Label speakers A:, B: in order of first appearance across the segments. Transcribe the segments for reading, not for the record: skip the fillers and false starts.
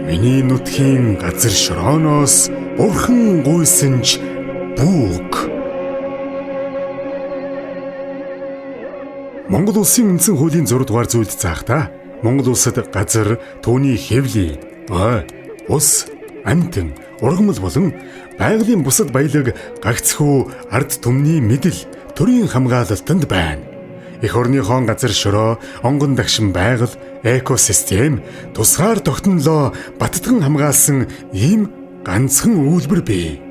A: Миний нутгийн газар шорооноос бурхан гуйсан ч бүүг. Монгол улсын үндсэн хуулийн 6 дугаар зүйлд заахта Монгол улсад газар, түүний хэвлий, ой, ус, амьтан, ургамал болон байгалийн бусад баялаг гагцхүү ард түмний мэдэл төрийн хамгаалалтанд байна. Эх орныхон газар шороо, онгон дагшин байгаль, экосистем тусгаар тогтнолоо баттган хамгаалсан ийм ганцхан үйлбэр бий.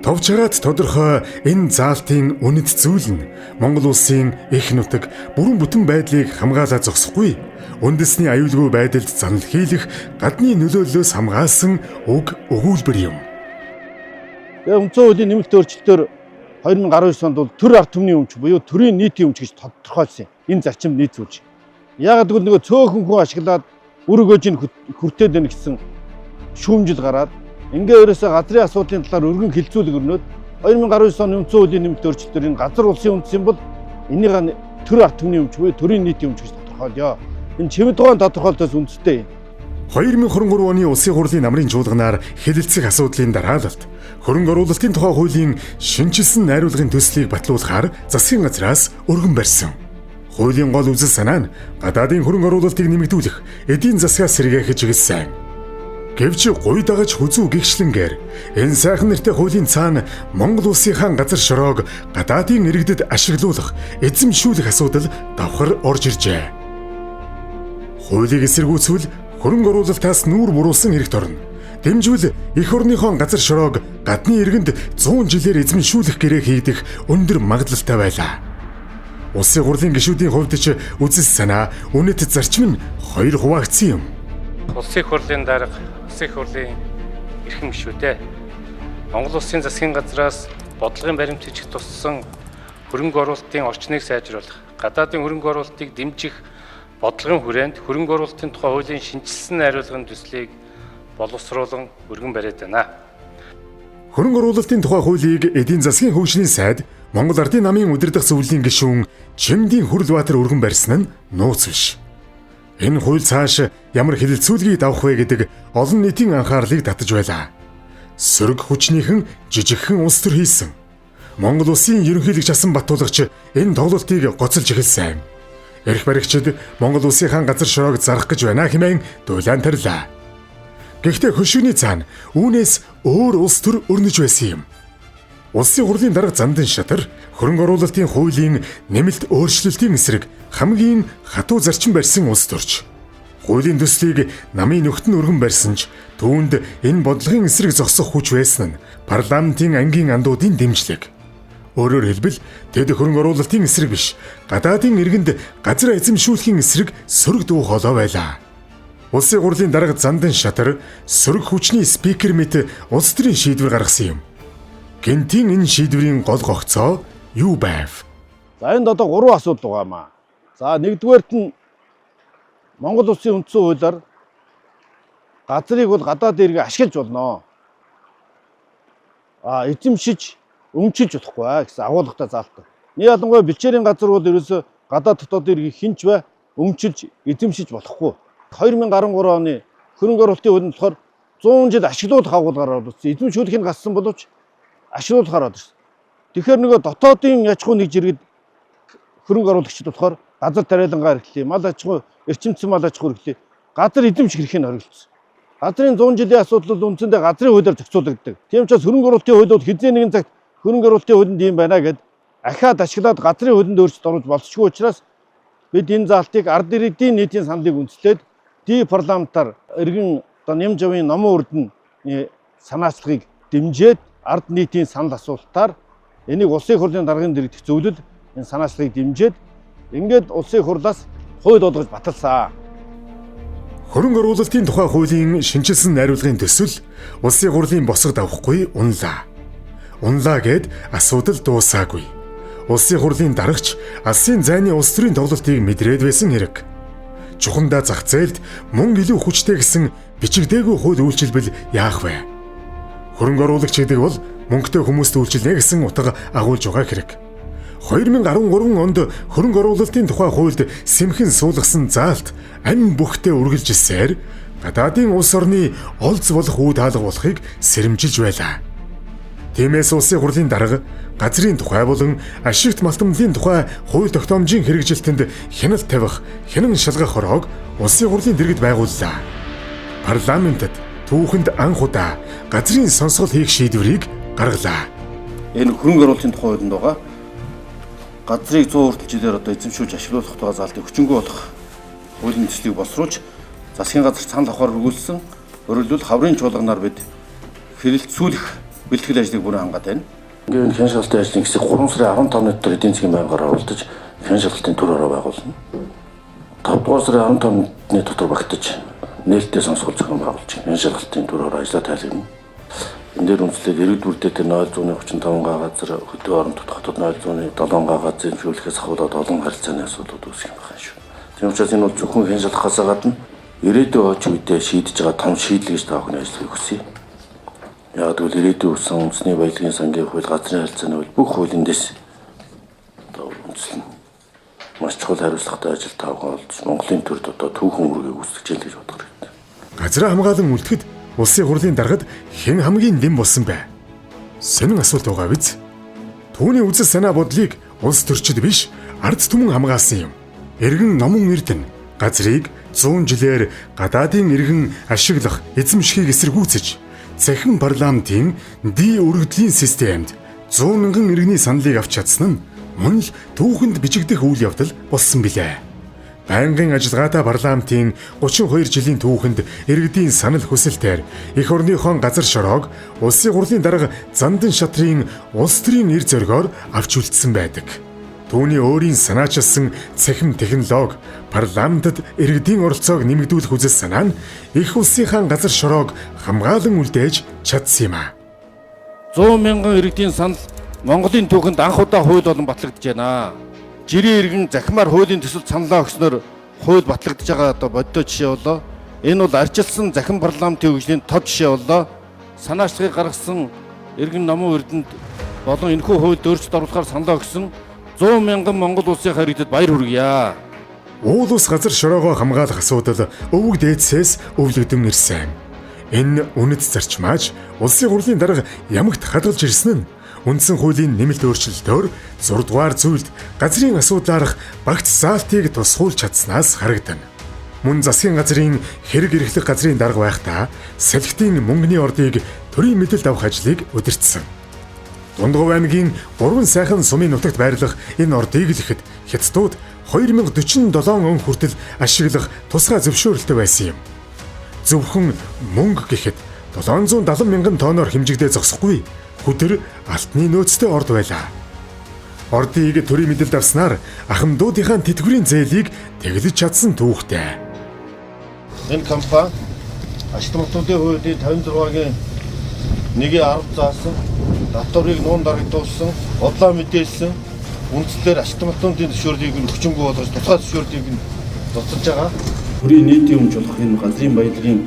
A: Товч хараат тодорхой энэ заалтын үнэт зүйл нь Монгол улсын эх нутаг бүрэн бүтэн байдлыг хамгаалаа зогсохгүй үндэсний аюулгүй байдалд занал хийлэх гадны нөлөөллөөс хамгаалсан уг өгүүлбэр юм.
B: Тэгээ үндсэн хуулийн нэмэлт өөрчлөлтөөр 2019 онд бол төр ард түмний өмч буюу төрийн нийтийн өмч гэж тодорхойлсон юм. Энэ зарчимд нийцүүлж. Яагаад гэвэл нөгөө цөөхөн хүн ашиглаад үр өгөөж нь хүртээд байна гэсэн шүүмжил гараад ингээ ерөөсөө газрын асуудлын талаар өргөн хилцүүлэг өрнөөд 2019 оны үндсэн хуулийн нэмэлт өөрчлөлтөөр энэ газар улсын үндэс юм бол энийг төр ард түмний өмч буюу төрийн нийтийн өмч гэж тодорхойлё. Энэ чимэд дугаан тодорхойлолтоос үндэстэй юм.
A: 2023 оны Улсын хурлын намрын чуулганаар хэлэлцэх асуудлын дараалалд хөрөнгө оруулалтын тухай хуулийн шинэчилсэн найруулгын төслийг батлуулахаар засгийн газраас өргөн барьсан. Хуулийн гол үзэл санаа нь гадаадын хөрөнгө оруулалтыг нэмэгдүүлэх, эдийн засгаас сэргээх чиглэсэн. Гэвч гуй дагаж хүзүү гихшлэнгээр энэ сайхан нэртэй хуулийн цаана Монгол улсынхаа газар шороог гадаадын иргэдэд ашиглуулах, эзэмшүүлэх асуудал давхар орж иржээ. Хуулийг эсэргүүцвэл хөрөнгө оруулалтаас нүүр буруулсан эрхт орно. Дэмжвэл эх орныхон газар шороог гадны иргэнд 100 жилээр эзэмшүүлэх гэрээ хийгдэх өндөр магадлалтай байлаа. Улсын хурлын гишүүдийн хувьд ч үзэл санаа, үнэт зарчим нь хоёр хуваагдсан юм.
C: Улсын хурлын дарга, Улсын хурлын эрхэм гишүүдээ. Монгол улсын засгийн газраас бодлогын баримт бичиг туссан хөрөнгө оруулалтын орчныг сайжруулах, гадаадын хөрөнгө оруулалтыг дэмжих бодлогын хүрээнд хөрөнгө оруулалтын тухай хуулийн шинэчилсэн найруулгын төслийг боловсруулан өргөн бариад байна.
A: Хөрөнгө оруулалтын тухай хуулийг эдийн засгийн хөгжлийн сайд Монгол Ардын намын удирдах зөвлөлийн гишүүн Чимдийн Хүрлбаатар өргөн барьсан нь нууц биш. Энэ хууль цааш ямар хэлэлцүүлгийг давах вэ гэдэг олон нийтийн анхаарлыг татаж байлаа. Сөрөг хүчнийхэн жижигхэн улс төр хийсэн. Монгол улсын ерөнхийлөгч Асан Батуулагч энэ тоглолтыг гоцолж эхэлсэн. Эрх баригчид Монгол улсынхаа газар шороог зарах гэж байна хэмээн дулаан тарилаа. Гэхдээ хөшөөний цаана үүнээс өөр улс төр өрнөж байсан юм. Улсын хурлын дарга Зандан Шатар хөрөнгө оруулалтын хуулийн нэмэлт өөрчлөлтийн эсрэг хамгийн хатуу зарчим барьсан улс төрч. Хуулийн төслийг намын нөхд нь өргөн барьсан ч түүнд энэ бодлогын эсрэг зогсох хүч байсан нь парламентын ангийн андуудын дэмжлэг. Өөрөөр хэлбэл тэд хөрөнгө оруулалтын эсрэг биш, гадаадын иргэнд газар эзэмшүүлэхийн эсрэг сөрөг дуу хоолой байлаа. Улсын хурлын дарга Зандан Шатар сөрөг хүчний спикер мэт улс төрийн шийдвэр гаргасан юм. Гэнтийн энэ шийдвэрийн гол гогцоо юу байв?
B: За энд одоо гурван асуудал байгаа маа. За нэгдүгээрт нь Монгол улсын үндсэн хуулиар газрыг бол гадаад иргэн ашиглаж болно. А эзэмшиж өмчилж болохгүй гэсэн агуулгатай заалттай. Нэг ялангуяа бэлчээрийн газар бол ерөөсөө гадаад дотоодын иргэн хинч бай өмчилж эзэмшиж болохгүй. 2013 оны хөрөнгө оруулалтын хуулинд болохоор 100 жил ашиглуулах агуулгаар оруулсан. Эзэмшүүлэх нь гассан боловч ашиглуулахаар орсон. Тэгэхээр нөгөө дотоодын аж ахуй нэг жиргэд хөрөнгө оруулагчид болохоор газар тариалангаа эрхлэе, мал аж ахуй, эрчимцэн мал аж ахуй эрхлэе. Газар эзэмших эрхийг хориглосон. Газрын 100 жилийн асуудал бол үндсэндээ газрын хуулиар зохицуулагддаг. Тийм учраас хөрөнгө оруулалтын хууль бол хэзээ нэгэн цагт хөрөнгө оруулалтын хуулинд ийм байна гэд ахаад ашиглаад газрын хуулинд өөрчлөлт оруулж болцсогүй учраас бид энэ заалтыг ард иргэдийн нийтийн саналыг үндэслээд ди парламентаар иргэн одоо ням жавын номон үрдэн санаачлагыг дэмжиж ард нийтийн санал асуултаар энийг улсын хурлын даргын дэргэдэх зөвлөл энэ санаачлагыг дэмжиж ингээд улсын хурлаас хууль болгож баталсан.
A: Хөрөнгө оруулалтын тухай хуулийн шинэчилсэн найруулгын төсөл улсын хурлын босго давхгүй унлаа. Унлаа гэд асуудал дуусаагүй. Улсын хурлын дарагч алсын зайны улс төрийн тоглолтыг мэдрээд байсан хэрэг. Чухамдаа зах зээлд мөнгө илүү хүчтэй гэсэн бичигдээгүй хууль үйлчилбэл яах вэ? Хөрөнгө оруулагч гэдэг бол мөнгөтэй хүмүүст үйлчилнэ гэсэн утга агуулж байгаа хэрэг. 2013 онд хөрөнгө оруулалтын тухай хуульд сэмхэн суулгасан заалт амь бүхтээ үргэлжилсээр гадаадын улс орны олз болох үе таалга болохыг сэрэмжилж байлаа. Тиймээс улсын хурлын дарга газрын тухай болон ашигт малтамлын тухай хууль тогтоомжийн хэрэгжилтэнд хяналт тавих, хянан шалгах хороог улсын хурлын дэргэд байгууллаа. Парламентэд түүхэнд анх удаа газрын сонсгол хийх шийдвэрийг гаргалаа.
B: Энэ хөрөнгө оруулалтын тухай хуулинд байгаа газрыг 100 хүртэл жилээр одоо эзэмшүүлж ашиглуулах тухай заалтыг хүчингүй болох хуулийн төслийг боловсруулж засгийн газар санал авахар хүргүүлсэн. Өөрөөр хэлбэл хаврын чуулганаар бид хэрэгэлцүүлэх бэлтгэл ажлыг бүрэн хангаад байна.
D: Ингээд хян шалгалтын ажлын хэсэг 3 сарын 15-ны дотор эдийн засгийн байнгаар оролдож хян шалгалтын төр ороо байгуулна. 5 дугаар сарын 15-ны дотор багтаж нээлттэй сонсгол зохион байгуулж хян шалгалтын төр ороо ажлаа тайлбарна. Энэ дээр үндэслээд иргэд бүрдээтэй 0.35 га газар хөдөө орон хотод 0.7 га газар эзэмшүүлэхээс ахуулаад олон харилцааны асуудлууд үүсэх юм байна шүү. Тийм учраас энэ бол зөвхөн хян шалгахаас гадна ирээдүйн оч үедээ шийдэж байгаа том шийдэл гэж та бүхний ажиллахыг хүсье. Яг гэвэл ирээдүйн үсэн үндэсний баялагын сангийн хууль, газрын харилцааны хууль бүх хуулийн дэс одоо үндэслэн маш чухал хариуцлагатай ажил та бүхэн олж Монголын төрд одоо түүхэн үүргийг гүйцэтгэж л гэж бодох хэрэгтэй.
A: Газраа хамгаалан үлдэхэд улсын хурлын даргад хэн хамгийн дэм болсон бэ? Сонин асуулт байгаа биз? Түүний үзэл санаа бодлыг улс төрчид биш, ард түмэн хамгаалсан юм. Иргэн номон эрдэнэ газрыг 100 жилээр гадаадын иргэн ашиглах, эзэмшихийг эсэргүүцэж цахим парламентын ди өргөдлийн системд 100 мянган иргэний саналыг авч чадсан нь мөн л түүхэнд бичигдэх үйл явдал болсон билээ. Байнгын ажиллагаатай парламентын 32 жилийн түүхэнд иргэдийн санал хүсэлтээр эх орныхон газар шороог улсын хурлын дарга Зандан шатрын улс төрийн эр зоригоор авч үлдсэн байдаг. Түүний өөрийн санаачилсан цахим технологи парламентод иргэдийн оролцоог нэмэгдүүлэх үзэл санаа нь эх улсынхаа газар шороог хамгаалан үлдээж чадсан юм а.
B: 100 мянган иргэдийн санал Монголын түүхэнд анх удаа хууль болон батлагдаж байна. Жирийн иргэн захимаар хуулийн төсөлд саналаа өгснөөр хууль батлагдаж байгаа одоо бодтой жишээ боллоо. Энэ бол арчилсан захим парламентын хөгжлийн тод жишээ боллоо. Санаачлагыг гаргасан иргэн номон эрдэнэт болон энэхүү хуульд өөрчлөлт оруулахаар саналаа өгсөн 100 мянган Монгол улсын иргэдэд баяр хүргье.
A: Уул ус газар шороогоо хамгаалах асуудал өвөг дээдсээс өвлөгдөн ирсэн. Энэ үнэт зарчмааж улсын хурлын дарга ямагт хадгалж ирсэн нь үндсэн хуулийн нэмэлт өөрчлөлтөөр 6 дугаар зүйлд газрын асуудлаарх багц заалтыг тусгуулж чадсанаас харагдана. Мөн засгийн газрын хэрэг эрхлэх газрын дарга байхдаа салхитын мөнгөний ордыг төрийн мэдэлд авах ажлыг удирдсан. Дундгов аймгийн 3 сайхан сумын нутагт байрлах энэ ордыг л ихэд хятадууд 2047 он хүртэл ашиглах тусгай зөвшөөрөлтөй байсан юм. Зөвхөн мөнгө гэхэд 770 мянган тоноор хэмжигдээ зогсохгүй хүдэр алтны нөөцтэй орд байлаа. Ордыг төрийн мэдэлд авснаар ахмадуудынхаа тэтгэврийн зээлийг тэглэж чадсан түүхтэй.
B: Энэ компани ашиг малтуудын хуулийн 56-гийн 1-ийн 10 заасан, татварыг нуун дарагдуулсан, бодлоо мэдээлсэн үндслээр ашиг малтуудын зөвшөөрлийг нь хүчингүй болгож тусгай зөвшөөрлийг нь зогсож байгаа.
D: Төрийн нийтийн өмч болох энэ газрын баялагын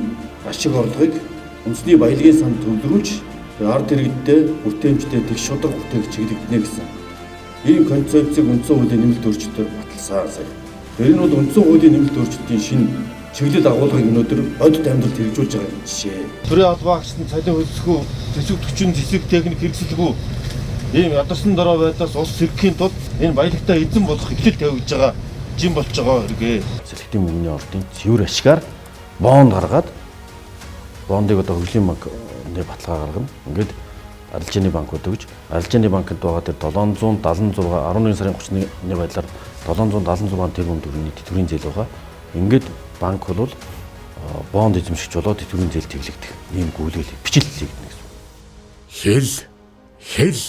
D: ашиг орлогыг үндэсний баялагын санд төвлөрүүлж ард иргэдтэй бүтээмжтэй тэгш шударга бүтээх чиглэгдэнэ гэсэн ийм концепцийг үндсэн хуулийн нэмэлт өөрчлөлтөөр баталсан сая. Тэр нь бол үндсэн хуулийн нэмэлт өөрчлөлтийн шинэ чиглэл агуулгыг өнөөдөр бодит амьдралд хэрэгжүүлж байгаа жишээ.
B: Төрийн албаа агчны цалин хөлсгөө, зэсэг төчин, зэсэг техник хэрэгсэлгүй ийм ядарсан дорой байдлаас улс сэргэхийн тулд энэ баялагтай эзэн болох эхлэл тавигдж байгаа жин болж байгаа хэрэгээ.
D: Салхитын мөнгөний ордын цэвэр ашгаар бонд гаргаад бондыг одоо хөгжлийн банк баталгаа гаргана. Ингээд арилжааны банкуд өгж, арилжааны банкнд байгаа тэр 776 11 сарын 31-ний байдлаар 776 тэрбум төгрөгийн тэтгэврийн зээл байгаа. Ингээд банк бол бонд эзэмшигч болоод тэтгэврийн зээл тэглэгдэх ийм гүйлгэл бичил хийгдэнэ гэсэн.
A: Хэл хэл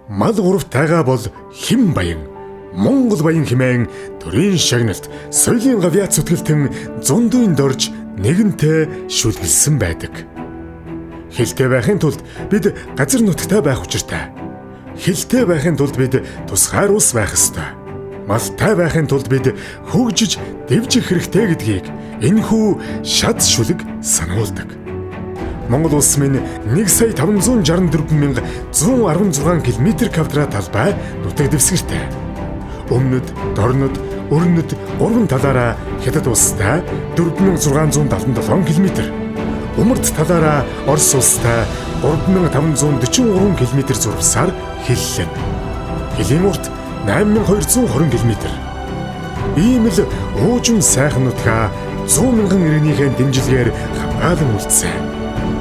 A: мал гуравтайгаа бол хэн баян Монгол баян хэмээн төрийн шагналт соёлын гавьяат зүтгэлтэн зундын дорж нэгэнтээ шүлгэлсэн байдаг. Хилтэй байхын тулд бид газар нутагтай байх учиртай. Хилтэй байхын тулд бид тусгаар улс байх ёстой. Малтай байхын тулд бид хөгжиж дэвжих хэрэгтэй гэдгийг энэхүү шат шүлэг сануулдаг. Монгол улс минь 1 сая 564 116 км квадрат талбай нутаг дэвсгэртэй. Өмнөд, Дорнод, Өрнөд 3 талаараа Хятад улстай 4677 км, Умард талаараа Орос улстай 3543 км зурвасаар хиллэн. Хилийн урт 8220 км. Ийм л уужим сайхан нутгаа 100 мянган иргэнийхээ дэмжлэгээр хамгаалан үлдсэн.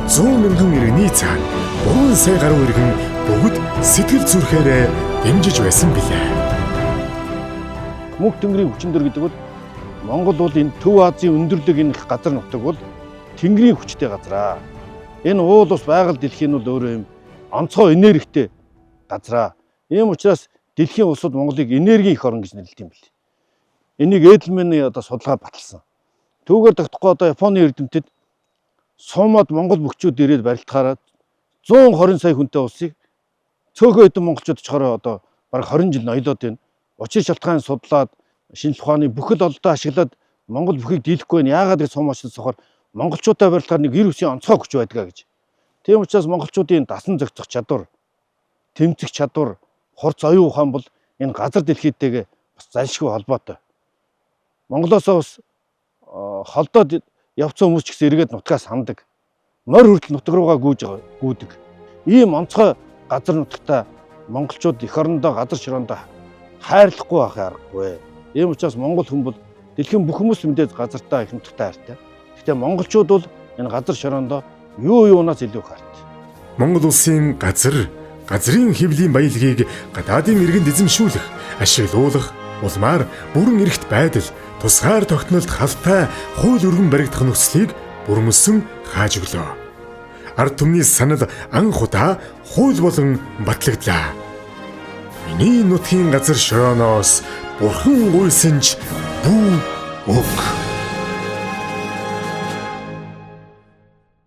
A: 100 мянган иргэний цаана 3 сая гаруй иргэн бүгд сэтгэл зүрхээрээ дэмжиж байсан билээ.
B: Мөнх тэнгэрийн хүчнэр гэдэг бол Монгол бол энэ Төв Азийн өндөрлөг энэ их газар нутаг бол тэнгэрийн хүчтэй газраа. Энэ уул ус байгаль дэлхийн нь бол өөрөө юм онцгой энергитэй газраа. Ийм учраас дэлхийн улсууд Монголыг энергийн эх орн гэж нэрлэдэг юм бэл. Энийг Эдлманы одоо судалгаа баталсан. Түүгээр тогтохгүй одоо Японы эрдэмтэд Сумад Монгол бөхчүүд ирээд барилдахаараа 120 сая хүнтэй улсыг цөөхөн хэдэн монголчууд очихороо одоо бараг 20 жил ноёлоод байна. Учир шалтгаан судлаад шинжлэх ухааны бүхэл олдоо ашиглаад Монгол бүхийг дийлэхгүй байна. Яагаад гэж сум очсон сохор монголчуудаа барилдахаар нэг 99 онцгой хүч байдгаа гэж. Тийм учраас монголчуудын дасан зохицох чадвар, тэмцэх чадвар, хурц оюун ухаан бол энэ газар дэлхийтэйгээ бас залшгүй холбоотой. Монголоосоо бас холдоод явцсан хүмүүс ч гэсэн эргээд нутгаас хандаг. Морь хүртэл нутаг руугаа гүйж гүйдэг. Ийм онцгой газар нутагта монголчууд эх орондоо газар шороондоо хайрлахгүй байх аргагүй. Ийм учраас монгол хүн бол дэлхийн бүх хүмүүс мэдээж газартаа эх нутагтаа хайртай. Гэхдээ монголчууд бол энэ газар шороондоо юу юунаас илүү хайртай.
A: Монгол улсын газар, газрын хэвлийн баялагийг гадаадын иргэнд эзэмшүүлэх, ашиглуулах, улмаар бүрэн эрхт байдал, тусгаар тогтнолд халтай хууль өргөн баригдах нөхцөлийг бүрмөсөн хааж өглөө. Ард түмний санал анх удаа хууль болон батлагдлаа. Миний нутгийн газар шорооноос бурхан гуйсан ч бүү өг.